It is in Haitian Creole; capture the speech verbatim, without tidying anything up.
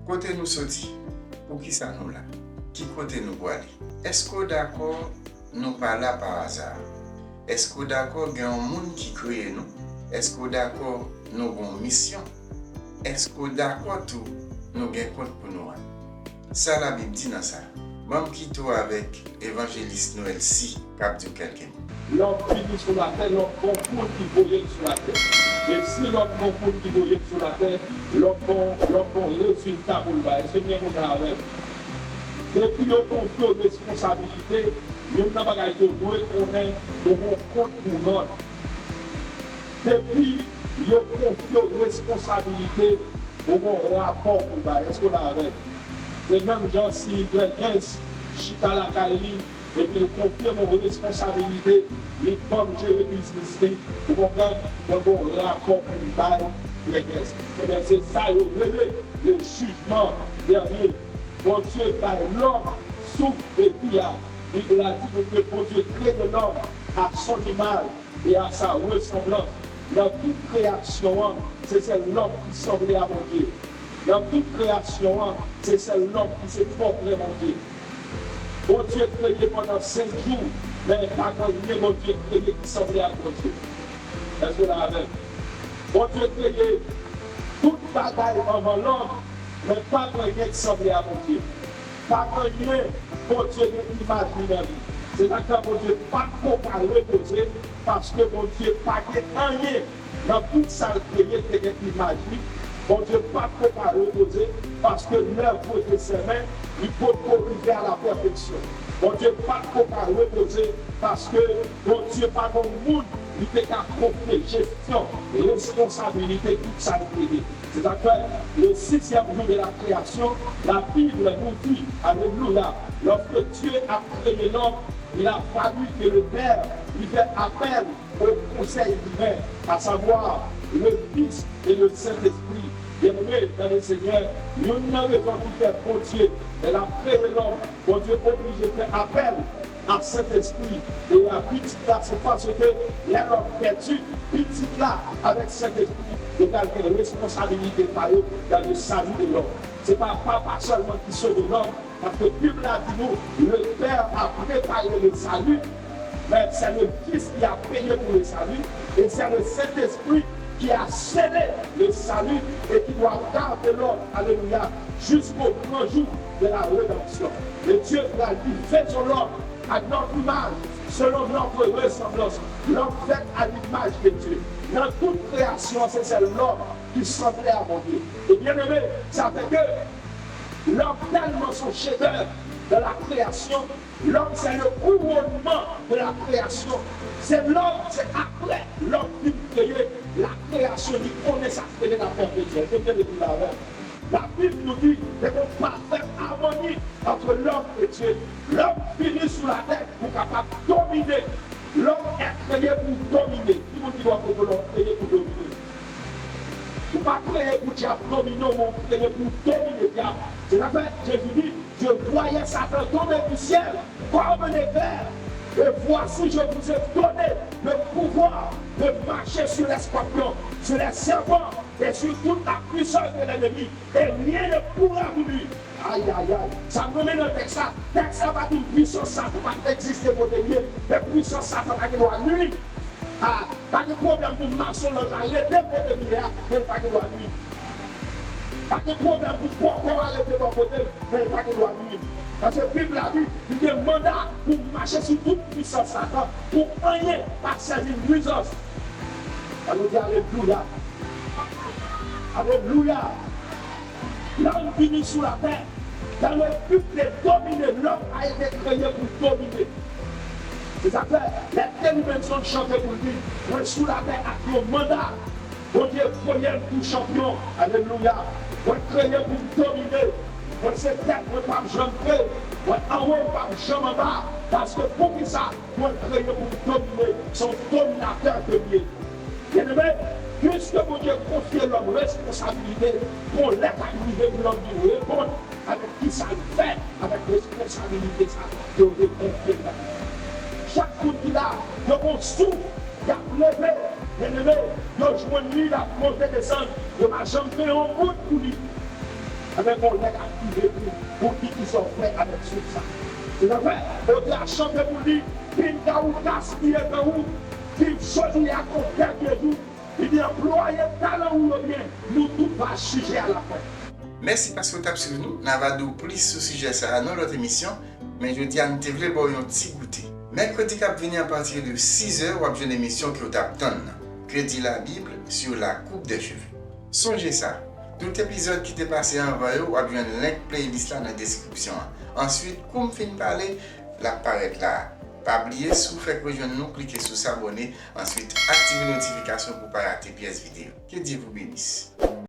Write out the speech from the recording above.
Kote nou soti? Poukisa nou la? Ki kote nou pwale? Èske w dakò nou pa la pa aza? Èske w dakò gen yon moun ki kreye nou? Èske w dakò nou gen yon misyon? Èske w dakò tou nou gen kont pou nou rann? Sa Labib di nan sa? Ban m kite w avèk Evanjelis Noël C. k ap di w kèlke mo. Lòm vini sou latè, lòm gon moun ki voye l sou latè. E si lòm gon moun ki voye l sou latè, lòm gon, lòm gon rezilta pou l bay. Èske gen moun la avè m? Depi yo konfye w responsabilite, youn nan bagay ke w dwe konnen, ou gon kont pou rann. Depi yo konfye w responsabilite, ou gon rapò pou bay. Èske w la avè m? Se menm jan si Grègens chita lakay li, epi l konfye m yon responsabilite, li ban m jere biznis li, ou konprann? Mwen gon rapò pou m bay Grègens. Ebyen, se sa yo rele le jijman dènye. Bondye bay lòm souf de vi a. Bib la di nou ke Bondye kreye lòm à son image et à sa ressemblance. Nan tout kreyasyon an, se sèl lòm ki sanble a Bondye. Nan tout kreyasyon an, se sèl lòm ki se pòtrè Bondye. Bondye kreye pandan senk jou, men pa gen anyen Bondye kreye ki sanble ak Bondye. Èske w la avè m? Bondye kreye tout bagay anvan lòm, men pa gen anyen ki sanble a Bondye. Pa gen anyen Bondye gen imaj li nan li. Se sa k fè Bondye pa t ko ka repoze, paske Bondye pa gen anyen nan tout sa l kreye ki te gen imaj li. Bondye pa t ko ka repoze, paske lèv de se men, li potko rive a la pèfeksyon. Bondye pa t ko ka repoze, paske Bondye pa gen moun li te ka konfye jesyon, responsabilite tout sa l kreye. Se sa k fè, le sixième jour de la création, la Bible nous dit, alléluia, lorsque Dieu a créé l'homme, il a fallu que le Père lui fait appel au conseil divin, à savoir le Fils et le Saint-Esprit. Byeneme nan le Senyè, youn nan rezon ki fè Bondye, lè l ap kreye lòm, Bondye oblije fè apèl a Sentespri e a Pitit la, se paske lè lòm pèdi, Pitit la avèk Sentespri, yo pral gen responsabilite pa yo dans le salut de l'homme. Se pa papa sèlman ki sove lòm, paske Bib la di nou, le Père a préparé le salut, mais c'est le Fils qui a payé pour le salut, et c'est le Saint-Esprit qui a scellé le salut et qui doit garder l'homme, alléluia, jusqu'au grand jour de la rédemption. Et Dieu a dit, faisons l'homme à notre image, selon notre ressemblance. L'homme fait à l'image de Dieu. Dans toute création, c'est seul l'homme qui semblait à Dieu. Et bien aimé, ça fait que l'homme tellement son chef-d'œuvre de la création, l'homme c'est le couronnement de la création. Se lòm, se apre lòm fin kreye, lakreyasyon li konnen sa k rele lapèfeksyon. Èske w tande Bib la avè m? Labib nou di, se yon pafè amoni ant lòm e Dye. Lòm vini sou latè pou kapab domine. L'homme est créé pour dominer. Ki moun ki di w akote lòm kreye pou domine? Ou pa kreye pou dyab domine w, men w kreye pou domine dyab. Se sa k fè Jezi di, je voyais Satan tomber du ciel comme un éclair. Et voici, je vous ai donné le pouvoir de marcher sur les scorpions, sur les serpents et sur toute la puissance de l'ennemi. Et rien ne pourra vous nuire. Ayayay. Sa m renmen nan tèks la, tèks la pa di pwisans Satan pa t egziste kote l ye, men pwisans Satan pa gen dwa nwi. A, pa gen pwoblèm pou masonlòj la rete kote l ye a, men l pa gen dwa nwi. Pa gen pwoblèm pou bòkò a rete bò kote l, men l pa gen dwa nwi. Paske Bib la di, li gen manda pou mache sou tout pwisans Satan, pou anyen pa sèvi nwizans. Ann nou di alelouya. Alelouya. L'homme vini sou latè dans le but de dominer. Lòm a ete kreye pou domine. Se sa k fè, lè David Benson chante pou l di, mwen sou latè ak yon manda. Bondye voye m tou chanpyon. Alelouya. Mwen kreye pou m domine. Mwen se tèt, mwen p ap janm kle. Mwen anwo, m p ap janm anba. Paske poukisa? Mwen kreye pou m domine, se yon dominatè ke m ye. Byeneme, piske Bondye konfye lòm responsabilite, gon lè k ap rive pou lòm vin reponn avèk kisa l fè avèk responsabilite sa a ke yo te konfye l la. Chak moun ki la, yo gon souf, y ap leve, byeneme, yo jwenn li, l ap monte desann, yo pa janm gen yon goud pou li. Anben, gon lè k ap rive pou, pou di kisa w fè avèk souf sa. Se sa k fè, otè a chante pou li, pinga ou, gaspiye tan ou, viv jodi a konpè Jezi, li di anplwaye talan ou yo byen, nou tout va jije alafen. Mèsi paske w t ap swiv nou. N a va di w plis sou sijè sa a nan lòt emisyon, men jodi a nou te vle ba w yon ti goute. Mèkredi k ap vini, apati de sizè, w ap jwenn emisyon ke w t ap tann nan, Que dit la Bible sur la coupe des cheveux. Sonje sa, tout epizòd ki te pase anvan yo, w ap jwenn link playlist la nan deskripsyon an. Answit, kou m fin pale, l ap parèt la a. Pa bliye, si w fèk rejwenn nou, klike sou sabone, answit aktive notifikasyon pou w pa rate pyès videyo. Que Dieu vous bénisse.